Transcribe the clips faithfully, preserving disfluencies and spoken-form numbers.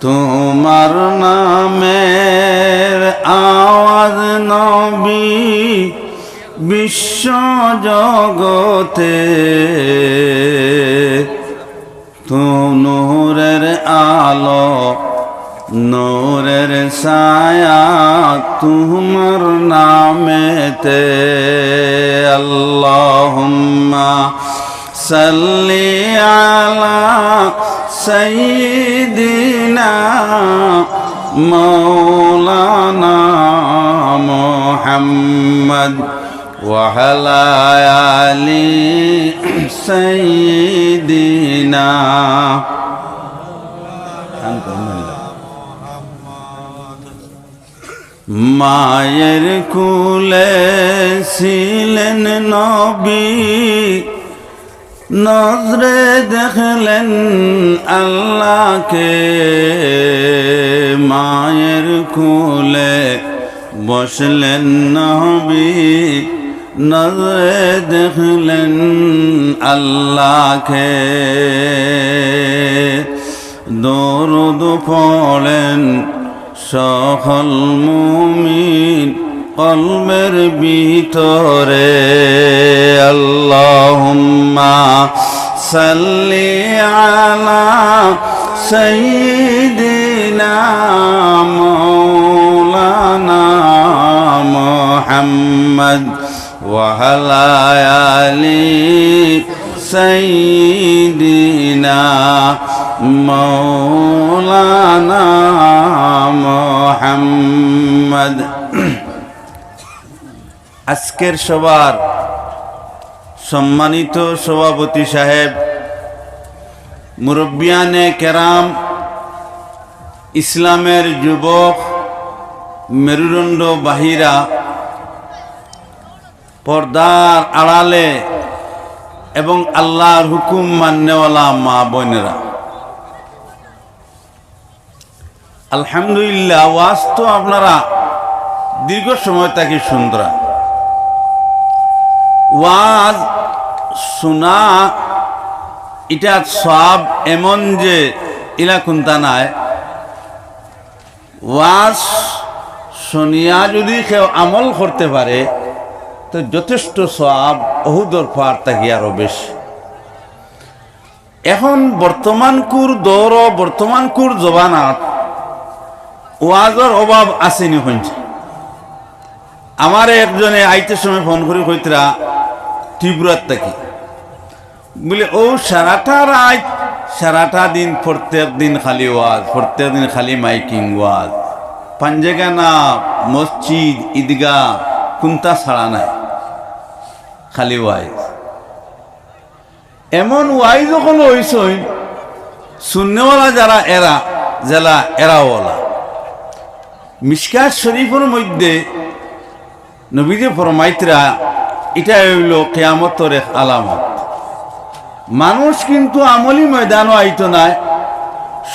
তোমার নামের আওয়াজ নবী বিশ্ব জগতে, তো নূরের আলো, নূরের ছায়া তোমার নামেতে। আল্লাহুম্মা সাল্লি আলা সাইয়্যিদিনা মাওলানা মুহাম্মদ ওয়া আলা আলি সাইয়্যিদিনা। মায়ের কোলে ছিলেন নবী, নজরে দেখলেন আল্লাহকে। মায়ের কোলে বসলেন নবী, নজরে দেখলেন আল্লাহকে। দরুদ পড়েন সকল মুমিন কলবের ভিতরে। আল্লাহুম্মা সাল্লি আলা সাইয়্যিদিনা মাওলানা মুহাম্মদ ওয়া আলা আলি সাইয়্যিদিনা মাওলানা মুহাম্মদ। আজকের সভার সম্মানিত সভাপতি সাহেব, মুরব্বিয়ানে কেরাম, ইসলামের যুবক, মেরুদণ্ড বাহীরা, পর্দার আড়ালে এবং আল্লাহর হুকুম মাননেওয়ালা মা বোনেরা, আলহামদুলিল্লাহ, ওয়াজ তো আপনারা দীর্ঘ সময় থাকি শুনতরা। ওয়াজ শুনা ইটা সওয়াব এমন যে ইলা কুন্তা নাই। ওয়াজ শুনিয়া যদি কেউ আমল করতে পারে, তো যথেষ্ট সওয়াব অহুদর পার থাকি আরো বেশি। এখন বর্তমানকুর দৌর, বর্তমানকুর জমানাত ওয়াজর অভাব আছেনি কইনছে? আমারে একজনে আইতে সময় ফোন করি কইতরা ত্রিপুরার থাকি, বুলে, "ও সারাটা রাইত, সারাটা দিন, প্রত্যেক দিন খালি ওয়াজ, প্রত্যেক দিন খালি মাইকিং ওয়াজ, পাঞ্জেগানা, মসজিদ, ঈদগাহ, কুন্তা ছাড়া নাই, খালি ওয়াজ।" এমন ওয়াইজ অকল অইছইন, শুননেওয়ালা যারা এরা, যেলা এরাওয়ালা। মিশকাত শরীফর মধ্যে নবীজি ফরমাইতরা, ইটা অইলো কিয়ামতর এক আলামত। মানুষ কিন্তু আমলি ময়দানো আইতো নায়,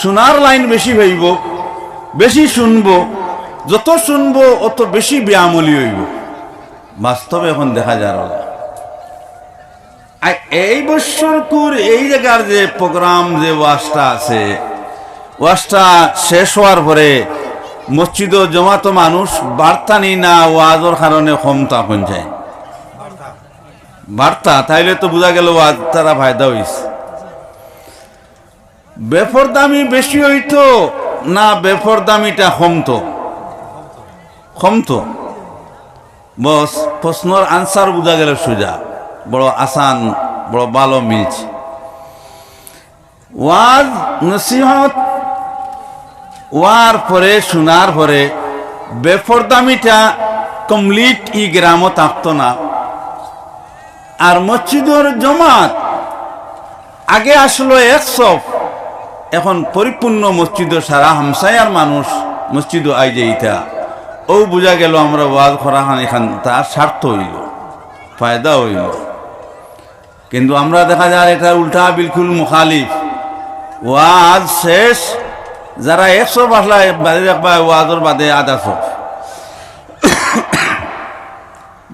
শুনার লাইন বেশি পাইবো, বেশি শুনবো, যত শুনবো অত বেশি বেআমলি অইবো। বাস্তবে এখন দেখা যার অলা। আর এই বছরকুর এই জাগার যে program, যে ওয়াজটা আছে, ওয়াজটা শেষ অওয়ার পরে মসজিদো জমাতো মানুষ বাড়তানি না ওয়াজর কারণে কমতা কইন যায়? বাড়তা, তাইলে তো বুঝা গেল ওয়াজ তারা ফায়দা অইছে। বেপরদামি বেশি অইতো না বেপরদামিটা কমতো? কমতো। বস, প্রশ্নর answer বুঝা গেল সোজা, বড় আসান, বড় ভালো মিলছে। ওয়াজ নসিহত অওয়ার পরে, শুনার পরে বেপরদামিটা complete ই গ্রামো থাকতো না। আর মসজিদর জমাত আগে আসলো এক সফ, এখন পরিপূর্ণ মসজিদো সারা হামসায়ার মানুষ মসজিদো আই যাইতা। অউ বুঝা গেল আমরা ওয়াজ করাখান এখান তার স্বার্থ অইলো, ফায়দা অইলো। কিন্তু আমরা দেখা যার এটা উল্টা, বিলকুল মুখালিফ। ওয়াজ শেষ, যারা এক সফ আসলা বাদে দেখবা ওয়াজর বাদে আধা সফ।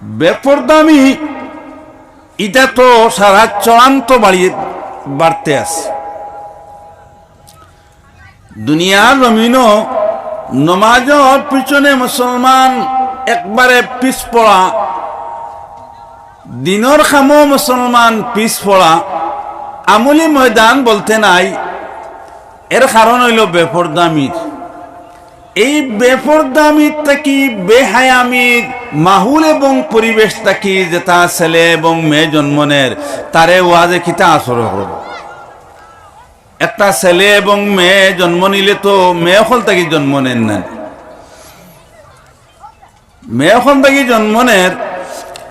বেপরদামি ইটা তো সারা চূড়ান্ত বাড়ি বাড়তে আছে। দুনিয়ার জমিনো নমাজর পিছনে মুসলমান একবারে পিছপড়া, দিনর কামো মুসলমান পিছপড়া, আমলি ময়দান বলতে নাই। এর কারণ অইলো বেপর্দামির। এই বেপর্দামির থাকি, বেহায়ামির মাহুল এবং পরিবেশ থাকি যেটা ছেলে এবং মেয়ে জন্ম নের, তারে ওয়াজে কিতা আসর করবো? একটা ছেলে এবং মেয়ে জন্ম নিলে তো মেয়ে অকল থাকি জন্ম নের না, মেয়ে অকল থাকি জন্ম নের।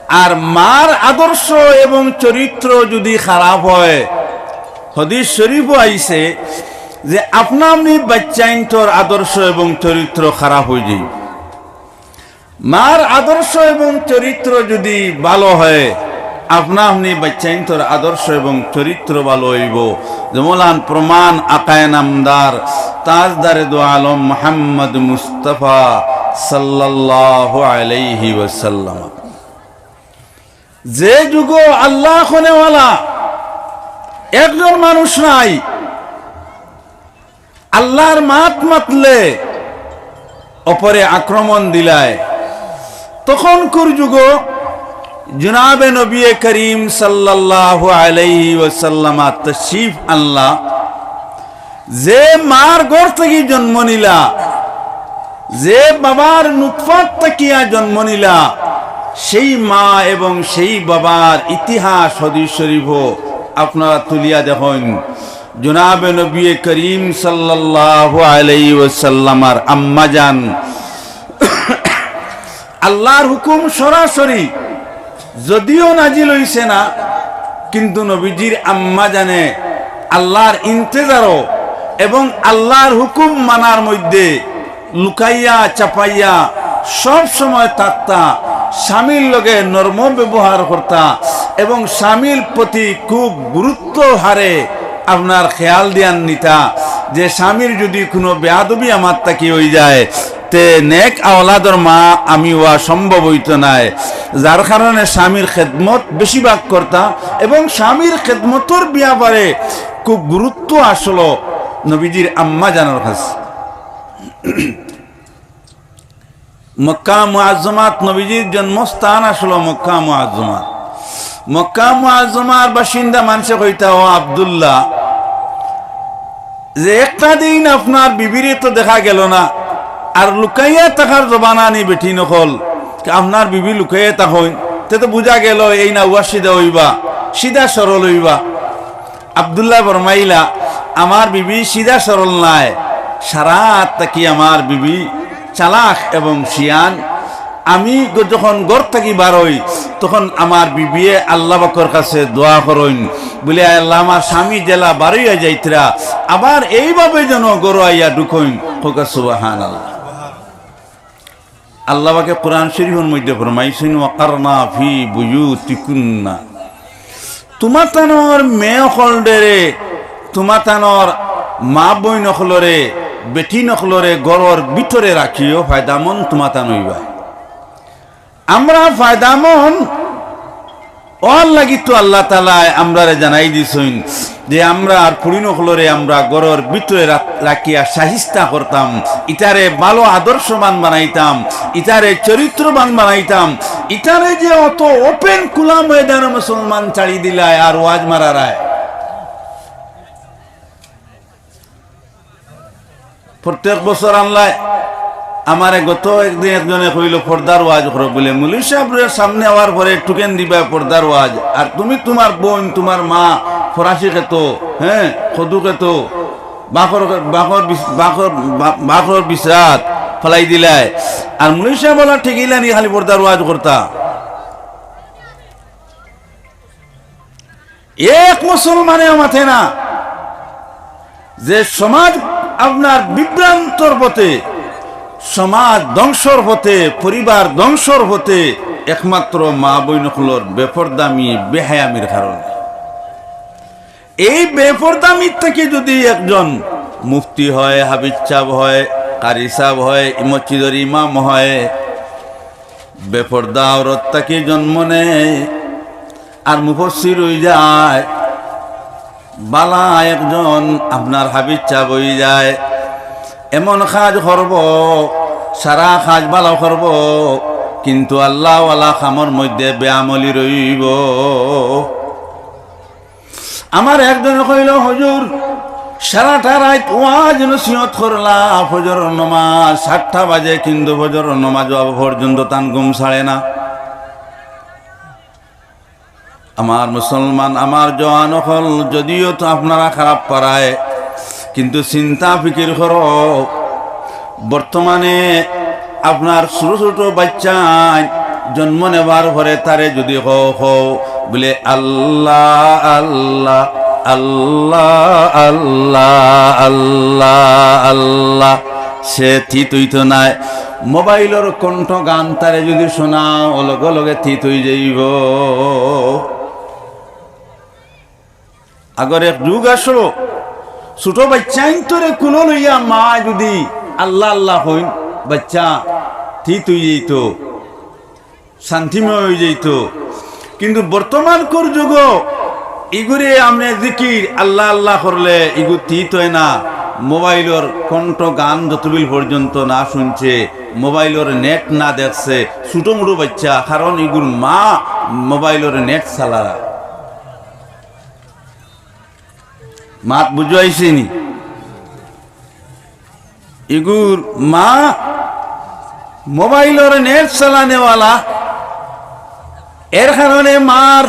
আর মার আদর্শ এবং চরিত্র যদি খারাপ হয়, হাদিস শরীফও আইছে যে আপনা আপনি বাচ্চাইন্তর আদর্শ এবং চরিত্র খারাপ অইযায়। মার আদর্শ এবং চরিত্র যদি ভালো হয়, আপনা আপনি বাচ্চাইন্তর আদর্শ এবং চরিত্র ভালো অইবো। যেমন প্রমাণ আকায়ে নামদার তাজদারে দু আলম মুহাম্মদ মুস্তাফা সাল্লাল্লাহু আলাইহি ওয়াসাল্লাম। যে যুগো আল্লাহ কনেওয়ালা একজন মানুষ নাই, আল্লাহর মাত মাতলে অপরে আক্রমণ দিলায়, তখনকুর যুগো জনাবে নবী করিম সাল্লাল্লাহু আলাইহি ওয়াসাল্লাম তশরিফ আনলা। যে মার গর্ভ থাকি জন্ম নিলা, যে বাবার নুতফাত থাকিয়া জন্ম নিলা, সেই মা এবং সেই বাবার ইতিহাস হাদিস শরীফও আপনারা তুলিয়া দেখইন। জনাবে নবী করিম সাল্লাল্লাহু আলাইহি ওয়াসাল্লামর আম্মাজান আল্লাহর হুকুম সরাসরি যদিও নাজিল অইছে না, কিন্তু নবীজির আম্মাজানে আল্লাহর ইন্তেজারও এবং আল্লাহর হুকুম মানার মধ্যে লুকাইয়া চাপাইয়া সব সময় থাকতা, স্বামীর লগে নরম ব্যবহার করতা এবং স্বামীর প্রতি খুব গুরুত্ব হারে আপনার খেয়াল দিয়ান নিতা, যে স্বামীর যদি কোনো বেয়াদবি আমার থাকি অইযায়, তে নেক আওলাদর মা আমি অওয়া সম্ভব অইতো নায়, যার কারণে স্বামীর খেদমত বেশিরভাগ করতা এবং স্বামীর খেদমতর ব্যাপারে খুব গুরুত্ব আসলো নবীজির আম্মাজানর কাছে। মক্কা মুআজ্জমাত নবীজির জন্মস্থান আসলো মক্কা মুআজ্জমাত। মক্কা মুআজ্জমার বাসিন্দা মানষে কইতা, "ও আব্দুল্লাহ, যে একটা দিন আপনার বিবিরে তো দেখা গেল না, আর লুকাইয়া থাকার জমানা নি বেটিন অকল, আপনার বিবি লুকাইয়া থাকইন, তে তো বুঝা গেল এইন আউয়া সিধা অইবা, সিধা সরল অইবা।" আব্দুল্লাহ ফরমাইলা, "আমার বিবি সিধা সরল নায়, সারা থাকি আমার বিবি চালাক এবং শিয়ান। আমি গ-, যখন ঘর থাকি বারই, তখন আমার বিবিয়ে আল্লাহ পাকর কাছে দোয়া করইন, বলে, 'আয় আল্লাহ, আমার স্বামী যেলা বারইয়া যাইতরা, আবার এইভাবে যেন ঘরো আইয়া ঢুকইন।'" কউক্কা সুবহানাল্লাহ। আল্লাহ পাকে কোরআন শরীফর মধ্যে ফরমাইছইন, "ওয়াকারনা ফি বুয়ুতিকুন্না।" তুমাতানর মেয়ে অকলরে, তুমাতানর মা বইন অকলরে, বেটিন অকলরে ঘরর ভিতরে রাখিও, ফায়দামন্দ তুমাতান অইবা। আমরা ফায়দামন্দ অওয়ার লাগি তো আল্লাহ তাআলায় আমরারে জানাই দিছইন যে আমরা আর পুড়িন অকলরে আমরা ঘরর ভিতরে রা-, রাখিয়া শাহিস্তা করতাম, ইতারে ভালো আদর্শবান বানাইতাম, ইতারে চরিত্রবান বানাইতাম, ইতারে যে অত open খোলা ময়দানে মুসলমান ছাড়ি দিলায় আর ওয়াজ মারারায়। প্রত্যেক বছর আনলায়। আমারে গত একদিন একজনে কইলো, "পর্দার ওয়াজ করো," বলে, "মৌলভী সাবর সামনে আওয়ার পরে একটুখান দিবা পর্দার ওয়াজ, আর তুমি তুমার বইন, তুমার মা ফরাসি খেতো, হ্যাঁ, কদু খেতো, বাখর, বাখর বিস-, বাখর, বা-, বাখর বিছরাত ফালাই দিলায়, আর মৌলভী সাব অলা ঠেকিলা নি খালি পর্দার ওয়াজ করতা।" এক মুসলমানেও মাতে না যে সমাজ আপনার বিভ্রান্তর পথে, সমাজ ধ্বংসর পথে, পরিবার ধ্বংসর পথে একমাত্র মা বইন অকলর বেপর্দামি, বেহায়ামির কারণে। এই বেপর্দামি থাকি যদি একজন মুফতি হয়, হাফিজ সাব হয়, কারি সাব হয়, ই মসজিদর ইমাম হয়, বেপর্দা আওরত থাকি জন্ম নেয়, আর মুফাসসির অইযায়, বালা একজন আপনার হাফিজ সাব অইযায়, এমন কাজ করব, সারা কাজ ভালা করব, কিন্তু আল্লাহওয়ালা কামর মধ্যে বেআমলি রইব। আমার একজনে কইল, "হুজুর, সারাটা রাইত ওয়াজ নসিহত করলা, ফজর নমাজ সাতটা বাজে, কিন্তু ফজর নমাজ অওয়া পর্যন্ত তান ঘুম ছাড়ে না।" আমার মুসলমান, আমার জওয়ান অকল, যদিও তো আপনারা খারাপ পারায়, কিন্তু চিন্তা ফিকির করো, বর্তমানে আপনার ছোট ছোট বাচ্চাইন জন্ম নেবার পরে তারে যদি কও, কও, বলে, "আল্লাহ, আল্লাহ, আল্লাহ, আল্লাহ, আল্লাহ, আল্লাহ", সে থিত অইতো নায়। মোবাইলর কণ্ঠ গান তারে যদি শোনাও, লগে লগে থিত অই যাইব। আগর এক যুগ আসলো, ছোট বাচ্চাইন্তরে কুলো লইয়া মা যদি আল্লাহ আল্লাহ কইন, বাচ্চা থিত অই যাইতো, শান্তিময় অই যাইতো। কিন্তু বর্তমানকর যুগো ইগুরে আমনে জিকির আল্লাহ আল্লাহ করলে ইগু থিত অয় না। মোবাইলর কণ্ঠ গান যতবিল পর্যন্ত না শুনছে, মোবাইলর নেট না দেখছে, ছোট মোটো বাচ্চা, কারণ ইগুর মা মোবাইলর নেট চালারা। মাত বুঝাইছি নি? ইগুর মা মোবাইলর নেট চালানেওয়ালা, এর কারণে মার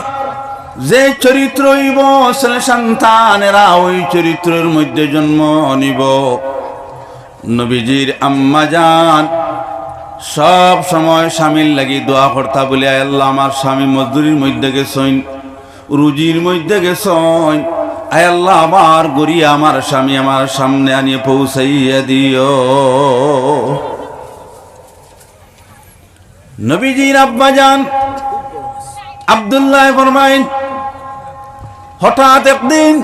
যে চরিত্র অইব, ছেলে সন্তানেরা ওই চরিত্রর মধ্যে জন্ম নিব। নবীজির আম্মাজান সব সময় স্বামীর লাগি দোয়া করতা বলে, "আয় আল্লাহ, আমার স্বামী মজদুরির মধ্যে গেছইন, রুজির মধ্যে গেছইন, আয় আল্লাহ, আবার ঘুরিয়া আমার স্বামী আমার সামনে আনিয়া পৌঁছাইয়া দিও।" নবীজির আব্বাজান আব্দুল্লাহ ফরমাইন, হঠাৎ একদিন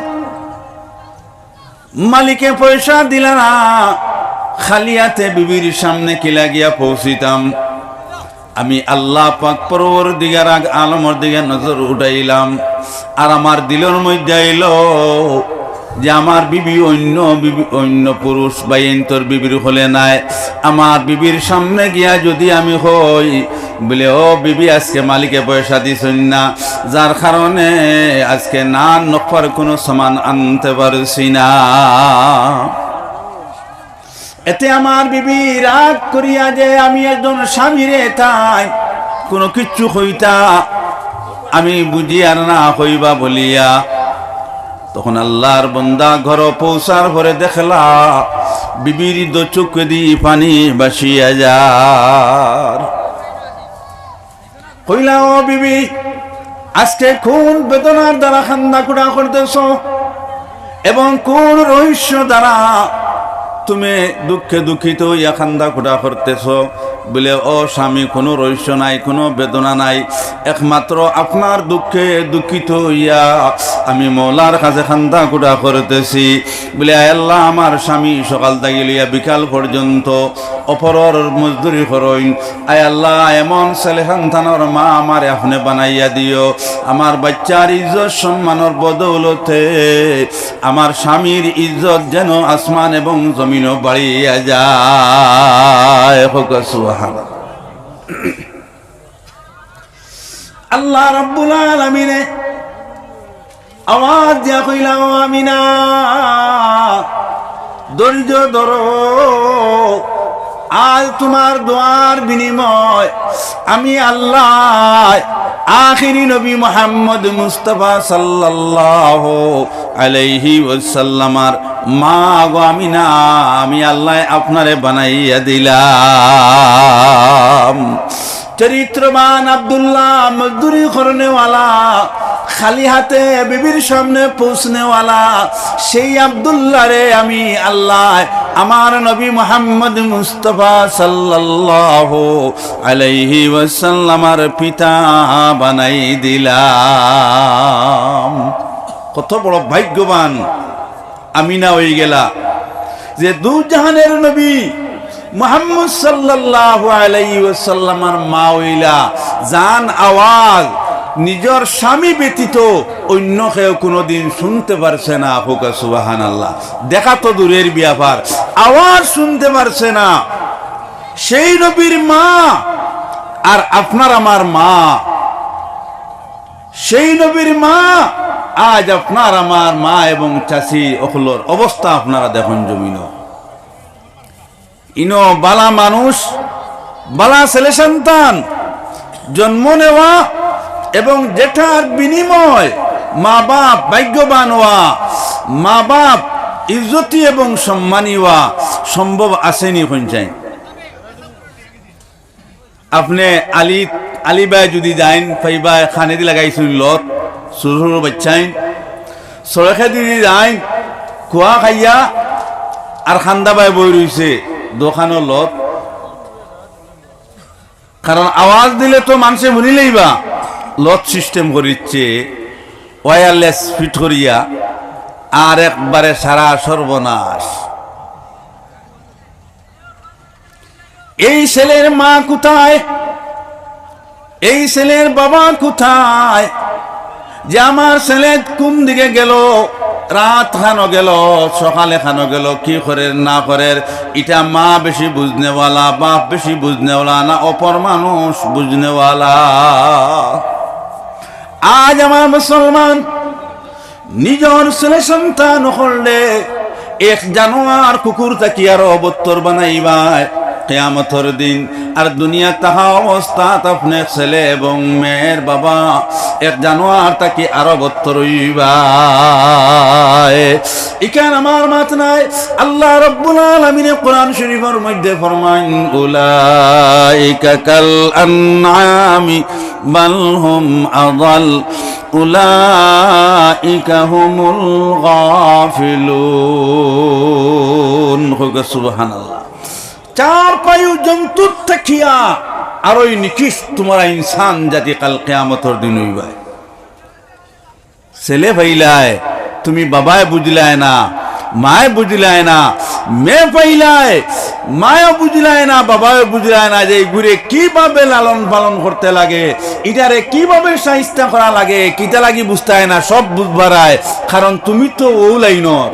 মালিকে পয়সা দিলা না, খালি হাতে বিবির সামনে কিলা গিয়া পৌঁছিতাম। আমি আল্লাহ পাক পরওয়ারদিগার আলমর দিকে নজর উঠাইলাম, আর আমার দিলর মধ্যে আইলো যে আমার বিবি অন্য বিবি, অন্য পুরুষ বাইন্তর বিবির হলে নাই। আমার বিবির সামনে গিয়া যদি আমি কই, বলে, "ও বিবি, আজকে মালিকে পয়সা দিছইন না, যার কারণে আজকে নান নকবার কোনো সামান আনতে পারছি না।" এতে আমার বিবি রাগ করিয়া যে আমি একজন স্বামীরে তাই কোনো কিচ্ছু কইতা, আমি বুঝি আর না কইবা বলিয়া। তখন আল্লাহর বন্দা ঘরো পৌঁছার পরে দেখলা বিবির দু চোখেদি পানি ভাসিয়া যার। কইলা, "ও বিবি, আজকে কোন বেদনার দ্বারা কান্দা কুটা করতেছ এবং কোন রহস্য দ্বারা তুমি দুঃখে দুঃখিত হইয়া কান্দা কুটা করতেছ?" বলে, "ও স্বামী, কোনো রহস্য নাই, কোনো বেদনা নাই, একমাত্র আপনার দুঃখে দুঃখিত হইয়া আমি মওলার কাছে কান্দা কুটা করতেছি।" বলে, "আয় আল্লাহ, আমার স্বামী সকাল থাকি লইয়া বিকাল পর্যন্ত অপরর মজদুরি করইন। আয় আল্লাহ, এমন ছেলে সন্তানর মা আমারে আপনে বানাইয়া দিও, আমার বাচ্চার ইজ্জত সম্মানর বদৌলতে আমার স্বামীর ইজ্জত যেন আসমান এবং জমিনও বাড়িয়া যায়।" কউক্কা সুবহানাল্লাহ। আল্লাহ রাব্বুল আলামিনে আওয়াজ দিয়া কইলা, "ও আমিনা, ধৈর্য ধরো, আজ তোমার দোয়ার বিনিময় আমি আল্লাহ আখেরি নবী মুহাম্মদ মুস্তাফা সাল্লাল্লাহু আলাইহি ওয়াসাল্লামর মা গো আমিনা, আমি আল্লাহ আপনারে বানাইয়া দিলাম।" চরিত্রবান আব্দুল্লাহ, মজদুরি করনেওয়ালা, খালি হাতে বিবির সামনে পৌঁছনেওয়ালা, সেই আব্দুল্লাহরে আমি আল্লাহ আমার নবী মুহাম্মদ মুস্তাফা সাল্লাল্লাহু আলাইহি ওয়াসাল্লামর পিতা বানাই দিলাম। কত বড় ভাগ্যবান আমিনা অইগেলা, যে দুজাহানের নবী মুহাম্মদ সাল্লাল্লাহু আলাইহি ওয়াসাল্লামর মা অইলা। যান আওয়াজ নিজর স্বামী ব্যতীত অইন্য কেউ কুনুদিন হুনতে পারছে না। কউক্কা সুবহানাল্লাহ। দেখা তো দূরের ব্যাপার, আওয়াজ হুনতে পারছে না। সেই নবীর মা আর আপনার আমার মা, সেই নবীর মা, আইজ আপনার আমার মা এবং চাচি অকলর অবস্থা আপনারা দেখইন জমিনো। ইনো বালা মানুষ, বালা ছেলে সন্তান জন্ম নেওয়া এবং যেটার বিনিময় মা বাপ ভাগ্যবান অওয়া, মা বাপ ইজ্জতি এবং সম্মানী অওয়া সম্ভব আছেনি কইন চাইন? আপনে আলি, আলিবায় যুদি যাইন, পাইবায় কানেদি লাগাইছইন লত, হুরু হুরু বাইচ্চাইন। সড়কেদি যুদি যাইন, কুয়া খাইয়া আর কান্দাবায় বই রইছে, দোকানো লত। কারণ আওয়াজ দিলে তো মানষে হুনিলাইবা, লত system করিচ্ছে, wireless fit করিয়া, আর একবারে সারা সর্বনাশ। এই ছেলের মা কোথায়? এই ছেলের বাবা কোথায়? যে আমার ছেলে কুন দিকে গেল, রাইত খানো গেল, সকালে খানো গেল, কি করের না করের, ইটা মা বেশি বুঝনেওয়ালা, বাপ বেশি বুঝনেওয়ালা, না অপর মানুষ বুঝনেওয়ালা? আইজ আমার মুসলমান নিজর ছেলে সন্তান অকলরে এক জানোয়ার কুকুর থাকি আরো বত্তর বানাইবায় কিয়ামতর দিন। আর দুনিয়াত থাকা অবস্থাত আপনে ছেলে এবং মেয়ের বাবা এক জানোয়ার থাকি আরো বত্তর অইবায়। ইখান আমার মাত নায়, আল্লাহ রাব্বুল আলামিনে কোরআন শরীফর মধ্যে ফরমাইন, "উলাইকা কাল আনআমি বাল হুম আদাল।" উলাইকা হুমুল গাফিলুন। কউক্কা সুবহানাল্লাহ। চার পায়ু জন্তুর থাকিয়া আরোই নিকৃষ্ট তুমরা ইনসান জাতি কাল কিয়ামতর দিন অইবায়। ছেলে পাইলায়, তুমি বাবায় বুঝিলায় না, মায় বুঝিলায় না, মেয়ে পাইলায়, মায়ও বুঝিলায় না, বাবায়ও বুঝিলায় না যে ইগুরে কিভাবে লালন পালন করতে লাগে, ইটারে কিভাবে শায়েস্তা করা লাগে, কিতা লাগি বুঝতায় না, সব বুঝবার আয়। কারণ তুমি তো অউ লাইনর,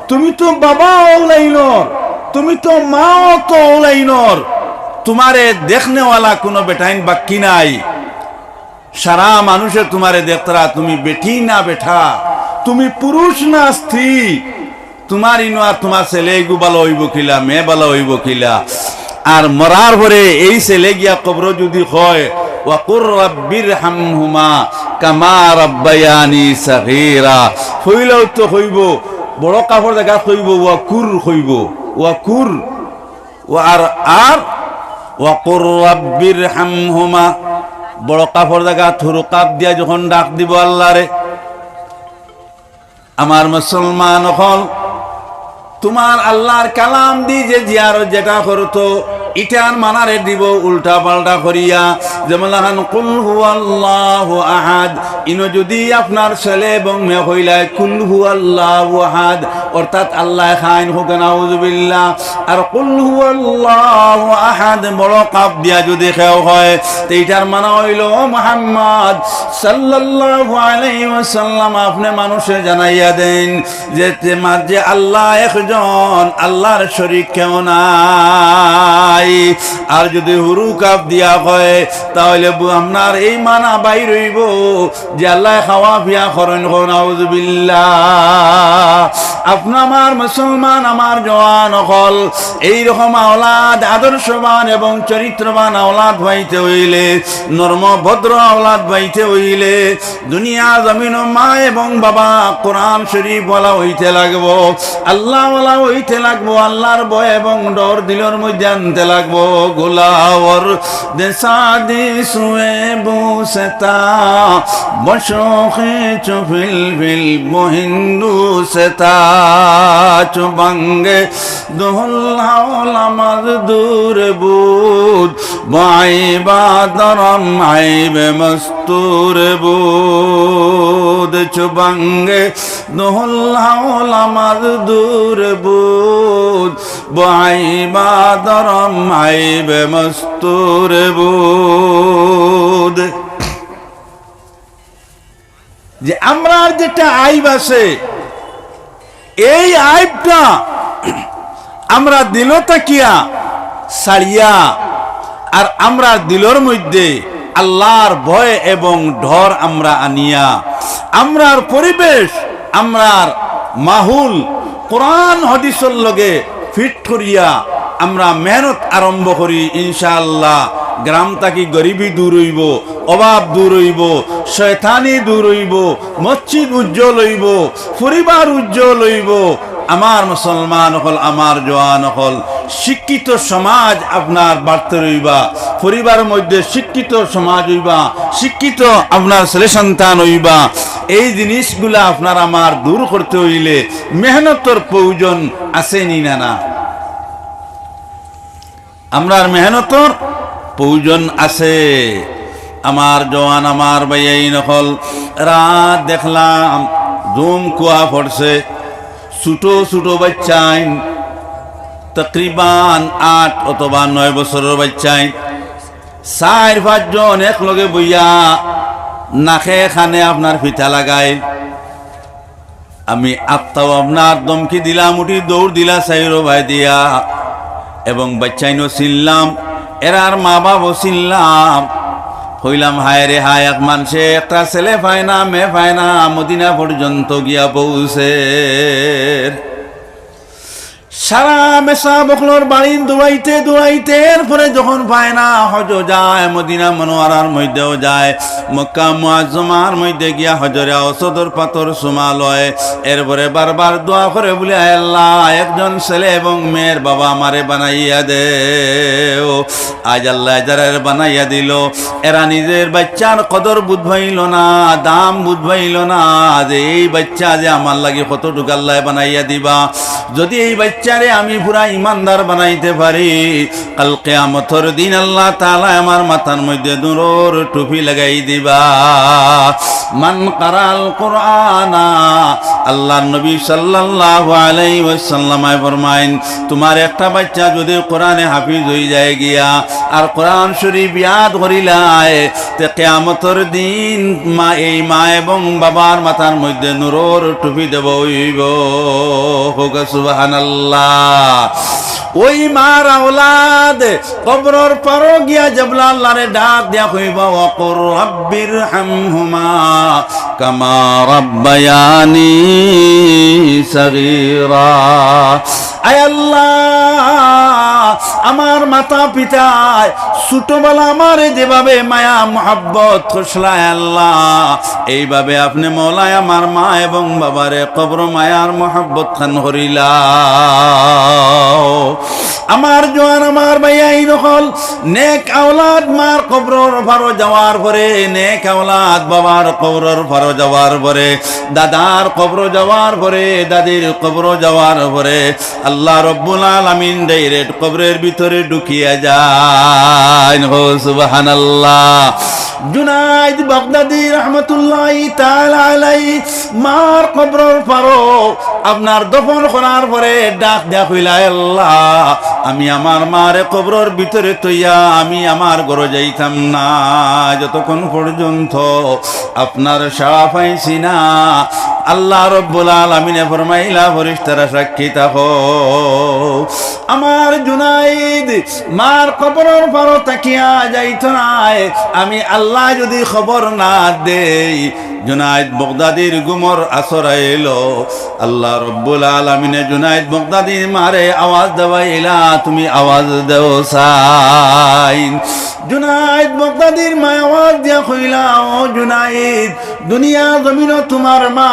তুমি তো বাবা অউ লাইনর, তুমি তো মাও তো অউ লাইনর। তুমারে দেখনেওয়ালা কুনু বেটাইন বাক্কি নাই। সারা মানুষে তুমারে দেখতারা, তুমি বেটি না বেটা, তুমি পুরুষ না স্ত্রী, তুমার ইনো আর তুমার ছেলে ইগু ভালা অইবো কিলা, মেয়ে ভালা অইবো কিলা। আর মরার পরে এই ছেলে গিয়া কবরো যুদি কয়, "ওয়াকুর রাব্বির হামহুমা কামা রাব্বায়ানি সাগীরা", কইলেও তো কইবো, বড় কাফর জাগাত কইবো, "ওয়াকুর" কইবো, "ওয়াকুর।" ও আর, আর, "ওয়াকুর রাব্বির হামহুমা", বড় কাফর জাগাত হুরু কাফ দিয়া যখন ডাক দিবো আল্লারে। আমার মুসলমান অকল, তুমার আল্লার কালাম দি যে জিয়ারত যেটা করতো, ইটার মানারে দিবো উল্টা পাল্টা করিয়া। যেমন লাখান কুল হুয়াল্লাহু আহাদ, ইনো যুদি আপনার ছেলে এবং মেয়ে কইলায় কুল হুয়াল্লাহু আহাদ, অর্থাৎ আল্লায় খাইন, কউক্কা নাউজুবিল্লাহ। আর কুল হুয়াল্লাহু আহাদ বড় কাফ দিয়া যুদি কেউ কয়, তে ইটার মানা অইলো, "ও মুহাম্মদ সাল্লাল্লাহু আলাইহি ওয়াসাল্লাম, আপনে মানুষরে জানাইয়া দেইন যে তে মা-, যে আল্লাহ একজন, আল্লার শরিক কেউ নাই।" আর যুদি হুরু কাফ দিয়া কয়, তাহলে বু-, আপনার এই মানা বাইর অইবো যে আল্লায় খাওয়া পিয়া করইন, কউক্কা নাউজুবিল্লাহ। আপনে আমার মুসলমান, আমার জওয়ান অকল, এই রকম আওলাদ, আদর্শবান এবং চরিত্রবান আওলাদ পাইতে অইলে, নরম ভদ্র আওলাদ পাইতে অইলে, দুনিয়া জমিনো মা এবং বাবা কোরআন শরিফওয়ালা অইতে লাগবো, আল্লাহওয়ালা অইতে লাগবো, আল্লার ভয় এবং ডর দিলর মধ্যে আনতে লাগবো। গুলাওর দে সাদি সুয়ে বুসতা, বশোখে চু ফিলফিল বহিন্দু সেতা, চু বাঙ্গে দুহুল হাওলা মাজদুর বুদ, বাই বাদরম আইবে মস্তুর বুদ, চু বাঙ্গে দুহুল হাওলা মাজদুর বুদ, বাই বাদরম আইবে মস্তুর বুদ। যে আমরার যেটা আইব আছে, এই আইবটা আমরা দিলো থাকিয়া ছাড়িয়া, আর আমরার দিলর মধ্যে আল্লাহর ভয় এবং ডর আমরা আনিয়া, আমরার পরিবেশ, আমরার মাহুল কোরআন হাদিসর লগে ফিট করিয়া আমরা মেহনত আরম্ভ করি, ইনশাআল্লাহ গ্রাম থাকি গরিবি দূর অইবো, অভাব দূর অইবো, শয়তানি দূর অইবো, মসজিদ উজ্জ্বল অইবো, পরিবার উজ্জ্বল অইবো। আমার মুসলমান অকল, আমার জওয়ান অকল, শিক্ষিত সমাজ আপনার বাড়তে রইবা, পরিবারর মধ্যে শিক্ষিত সমাজ অইবা, শিক্ষিত আপনার ছেলে সন্তান অইবা। এই জিনিসগুলা আপনার আমার দূর করতে অইলে মেহনতর প্রয়োজন আছে নি না? না, আমরার মেহনতর প্রয়োজন আছে। আমার জওয়ান, আমার ভাইয়াইন অকল, রাত দেখলাম জুম কুয়া পড়ছে, ছোট ছোট বাচ্চাইন, তকরিবান আট অথবা নয় বছরর বাচ্চাইন, চাইর পাঁচজন একলগে বইয়া নাকে কানে আপনার ফিতা লাগাইল। আমি আত্তাও আপনার ধমকি দিলাম, উঠি দৌড় দিলা চাইরো বায় দিয়া, এবং বাচ্চাইনও চিনলাম, এরার মা বাপও চিনলাম। কইলাম, "হায় রে হায়, এক মানষে একটা ছেলে পায় না, মেয়ে পায় না, মদিনা পর্যন্ত গিয়া পৌঁছের।" সারা মেসাব অকলর বাড়িন দৌড়াইতে দৌড়াইতে এরপরে যখন পায় না, হজো যায়, মদিনা মনোয়ারার মধ্যেও যায়, মক্কা মুআজ্জমার মধ্যে গিয়া হজরে আসওয়াদর পাথর চুমা লয়, এরপরে বারবার দোয়া করে বলে, "আয় আল্লাহ, একজন ছেলে এবং মেয়ের বাবা আমারে বানাইয়া দেও।" আজ আল্লাহ যারারে বানাইয়া দিল, এরা নিজের বাচ্চার কদর বুঝ পাইল না, দাম বুঝ পাইল না, যে এই বাচ্চা যে আমার লাগি কতটুক আল্লাহ বানাইয়া দিবা। যদি এই বাচ্চারে আমি পুরা ইমানদার বানাইতে পারি, কাল কিয়ামতর দিন আল্লাহ তাআলা আমার মাথার মধ্যে নূরর টুপি লাগাই দিবা। মান কারাল কুরআনা, আল্লাহর নবী সাল্লাল্লাহু আলাইহি ওয়াসাল্লাম ফরমাইন, তোমার একটা বাচ্চা যদি কোরআনে হাফিজ হই যায় গিয়া, আর কোরআন শরীফ ইয়াদ করিলায়, তে কিয়ামতর দিন মা, এই মা এবং বাবার মাথার মধ্যে নূরর টুপি দেওয়া অইবো। কউক্কা সুবহানাল্লাহ। ওই মার আওলাদ কবরর পারো গিয়া যেবলা আল্লাহরে ডাক দিয়া কইবা, "ওয়াকুর রাব্বির হামহুমা কামা রাব্বায়ানি সগীরা।" আয় আল্লাহ, আমার মাতা পিতায় ছোটবেলা আমারে যেভাবে মায়া মহব্বত করছিলা, আয় আল্লাহ, এইভাবে আপনে মওলায় আমার মা এবং বাবারে কবর মায়ার মহব্বত খান করিলাও। আমার জোয়ান, আমার ভাইয়াইন অকল, নেক আওলাদ মার কবরর পারো যাওয়ার পরে, নেক আওলাদ বাবার কবরর পারো যাওয়ার পরে, দাদার কবরো যাওয়ার পরে, দাদির কবরো যাওয়ার পরে, আল্লাহ রব্বুল আলামিন direct কবরের ভিতরে ঢুকিয়া যাইন। হো সুবহানাল্লাহ। জুনাইদ বাগদাদি রহমতুল্লাহি তাআলা আলাইহি মার কবরর পারো আপনার দফন করার পরে ডাক দেয়া কইলা, "আল্লাহ, আমি আমার মারে কবরর ভিতরে থইয়া আমি আমার ঘরো যাইতাম না, যতক্ষণ পর্যন্ত আপনার সাড়া পাইছি না।" আল্লাহ রব্বুল আলামিনে ফরমাইলা, "ফেরেশতারা সাক্ষী থাকো।" আমার জুনাইদ মার কবরর পারো তাকিয়া যাইতো নায়, আমি আল্লাহ যদি খবর না দেই। জুনাইদ বাগদাদির ঘুমর আসর আইলো। আল্লাহ রব্বুল আলামিনে জুনাইদ বাগদাদির মারে আওয়াজ দেওয়াইলা, "তুমি আওয়াজ দেও চাইন।" জুনাইদ বাগদাদির মায় আওয়াজ দিয়া কইলা, "ও জুনাইদ, দুনিয়া জমিনো তোমার মা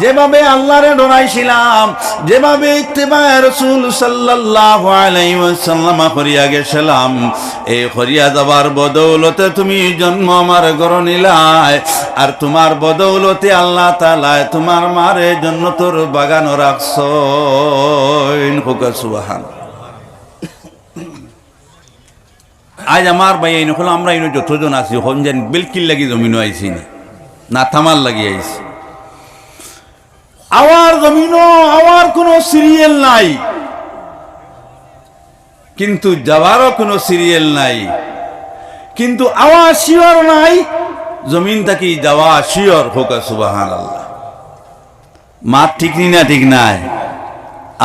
যেভাবে আল্লাহরে ডরাইছিলাম, যেভাবে ইত্তেবায়ে রাসূল সাল্লাল্লাহু আলাইহি ওয়াসাল্লাম করিয়া গেছিলাম, এই করিয়া যাবার বদৌলতে তুমি জন্ম আমার ঘরো নিলায়, আর তোমার বদৌলতে আল্লাহ তাআলায় তোমার মারে জন্নতর বাগানো রাখছইন।" কউক্কা সুবহান। আজ আমার ভাইয়াইন অকল, আমরা ইনো যতজন আছি, হকল যেন বেলকির লাগি জমিনো আইছি না, না থামার লাগি আইছি। আওয়ার জমিনো আওয়ার কোনো serial নাই, কিন্তু যাওয়ারও কোনো serial নাই, কিন্তু আওয়ার শিওর নাই। জমিন থাকি যাওয়া শিওর। কউক্কা সুবহানাল্লাহ। মাত ঠিক নি না ঠিক নায়?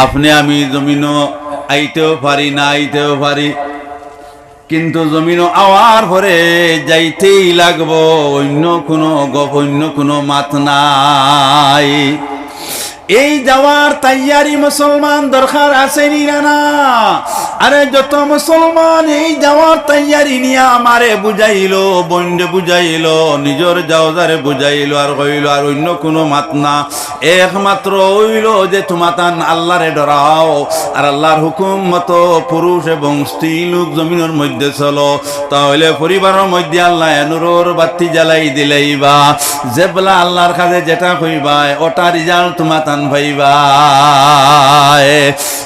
আপনে আমি জমিনো আইতেও পারি, না আইতেও পারি, কিন্তু জমিনো আওয়ার পরে যাইতেই লাগবো, অইন্য কুনু গপ, অইন্য কুনু মাত নাই। এই যাওয়ার তৈয়ারি মুসলমান দরকার আছে নি না, না? আরে যত মুসলমান এই যাওয়ার তৈয়ারি নিয়া আমারে বুঝাইলো, বইনরে বুঝাইলো, নিজর যাওজারে বুঝাইলো, আর কইলো আর অইন্য কুনু মাত না, একমাত্র অইলো যে তুমাতান আল্লারে ডরাও, আর আল্লার হুকুম মতো পুরুষ এবং স্ত্রী লোক জমিনর মধ্যে চলো, তা অইলে পরিবারর মধ্যে আল্লায় নূরর বাত্তি জ্বালাই দিলাইবা। যেবলা আল্লার কাছে যেটা কইবায়, ওটা result তুমাতান পাইবায়।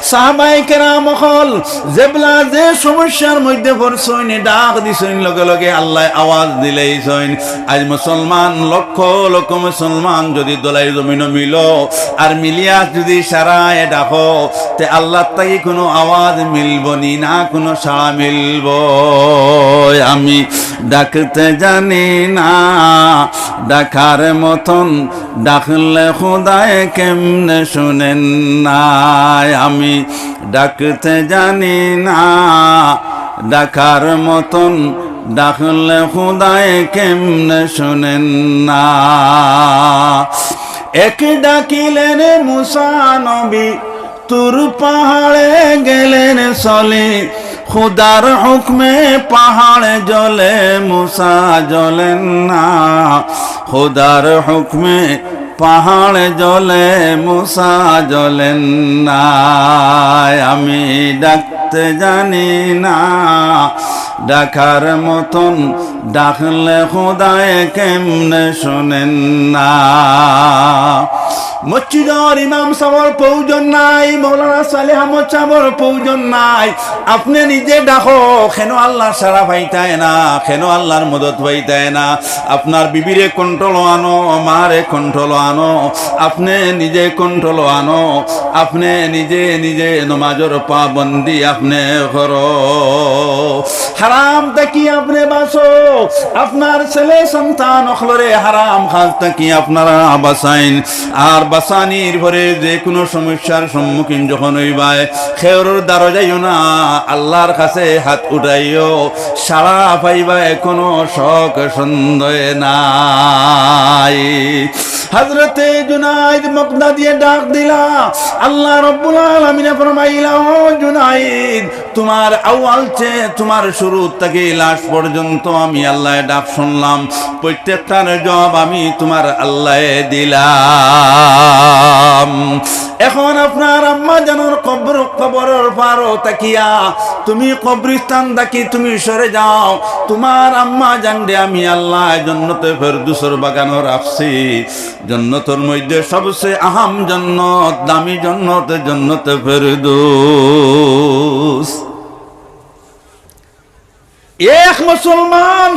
সাহাবায়ে কেরাম অকল যেবলা যে সমস্যার মধ্যে পড়ছইন, ডাক দিছইন, লগে লগে আল্লায় আওয়াজ দিলাইছইন। আইজ মুসলমান, লক্ষ লক্ষ মুসলমান যুদি ধলাই জমিনো মিলো, আর মিলিয়া যুদি সারায় ডাকো, তে আল্লার থাকি কুনু আওয়াজ মিলবো নি না, কুনু সাড়া মিলবো? আমি ডাকতে জানি না ডাকার মতন, ডাকলে খোদায় কেমনে শুনেন না? আমি ডাকতে জানি না ডাকার মতন, ডাকলে খোদায় কেমনে শুনেন না? এক ডাকিলেন মুসা নবী, তুর পাহাড়ে গেলেন চলি, খোদার হুকমে পাহাড় জ্বলে, মুসা জ্বলেন না। খোদার হুকমে পাহাড় জ্বলে, মুসা জ্বলেন না। আমি ডাকতে জানি না ডাকার মতন, ডাকলে খোদায় কেমনে শুনেন না? মসজিদর ইমাম সাবর প্রয়োজন নাই, মৌলানা সালেহ আহমদ সাবর প্রয়োজন নাই। আপনে নিজে ডাকো, কেন আল্লার সাড়া পাইতায় না, কেন আল্লার মদত পাইতায় না? আপনার বিবিরে control আনো, মারে control আনো, আপনে নিজে control আনো, আপনে নিজে নিজে নমাজর পাবন্দি আপনে করো। হারাম থাকি আপনে বাঁচো, আপনার ছেলে সন্তান অকলরে হারাম কাজ থাকি আপনারা বাঁচাইন। আর বাঁচানির পরে যে কুনু সমস্যার সম্মুখীন যখন অইবায়, কেউর দ্বারো যাইও না, আল্লার কাছে হাত উঠাইও, সাড়া পাইবায় কুনু শক সন্দেহ নাই। হযরতে জুনাইদ বাগদাদিয়ে ডাক দিলা, আল্লাহ রব্বুল আলামিনে ফরমাইলা, ও জুনাইদ, তুমার আউয়াল চে, তুমার শুরু থাকি লাস্ট পর্যন্ত আমি আল্লায় ডাক শুনলাম, প্রত্যেকটার জবাব আমি তুমার আল্লায় দিলাম। এখন আপনার আম্মা জানর কবর, কবরর পারো থাকিয়া তুমি কবরস্থান থাকি তুমি সরে যাও, তুমার আম্মা জানরে আমি আল্লায় জন্নতে ফেরদৌসর বাগানো রাখছি। জন্নতর মধ্যে সবচে আহাম জন্নত, দামি জন্নত, জন্নতে ফেরদৌস। এক মুসলমান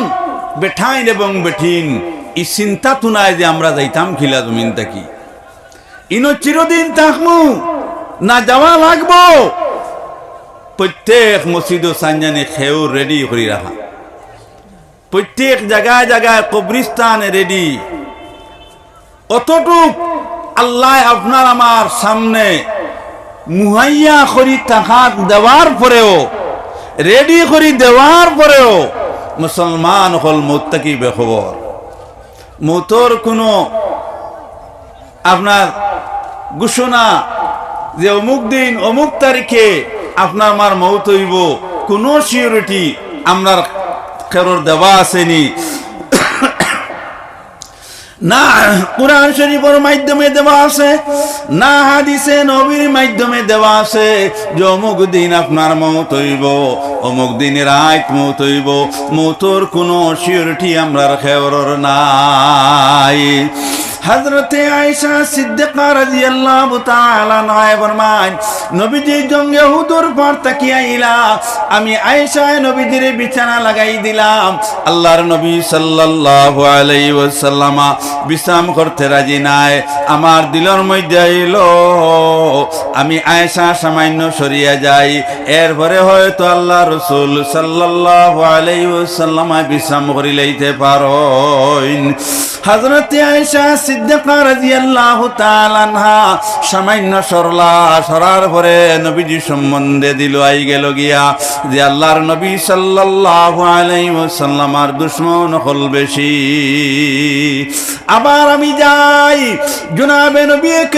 বেটাইন এবং বেটিন ই চিন্তাত নাই যে আমরা যাইতাম কিলা জমিন থাকি, ইনো চিরদিন থাকমু না যাওয়া লাগবো। প্রত্যেক মসজিদো সাইনজানি কেউ ready করি রাখা, প্রত্যেক জাগায় জাগায় কবরস্থানে ready। অতটুক আল্লায় আপনার আমার সামনে মুহাইয়া করি থাকাত দেওয়ার পরেও, ready করি দেওয়ার পরেও মুসলমান অকল মউত থাকি বেখবর। মউতর কুনু আপনার ঘোষণা যে অমুক দিন অমুক তারিখে আপনার আমার মউত অইবো, কুনু surety আমরার কেউর দেওয়া আছে নি? না কোরআন শরীফর মাধ্যমে দেওয়া আছে, না হাদিসে নবীর মাধ্যমে দেওয়া আছে যে অমুক দিন আপনার মউত অইবো, অমুক দিন রাইত মউত অইবো। মউতর কুনু surety আমরার কেউরর নাই। হযরতে আয়েশা সিদ্দিকা রাদিয়াল্লাহু তাআলা আনহা ফরমাইন, নবীজি জঙ্গে উহুদর পার থাকি আইলা, আমি আয়েশায় নবীজিরে বিছানা লাগাই দিলাম। আল্লাহর নবী সাল্লাল্লাহু আলাইহি ওয়াসাল্লামা বিশ্রাম করতে রাজি নাই। আমার দিলর মধ্যে আইলো, আমি আয়েশা সামান্য সরিয়া যাই, এরপরে হয়তো আল্লাহর রাসূল সাল্লাল্লাহু আলাইহি ওয়াসাল্লামা বিশ্রাম করিলাইতে পারইন। হযরতে আয়েশা সিদ্দিকা রাদিয়াল্লাহু তাআলা আনহা সামান্য সরলা, সরার পরে নবীজি সম্বন্ধে দিল আই গেল গিয়া যে আল্লাহর নবী সাল্লাল্লাহু আলাইহি ওয়াসাল্লামর দুশমন অকল বেশি। আবার আমি যাই, জনাবে নবী করিম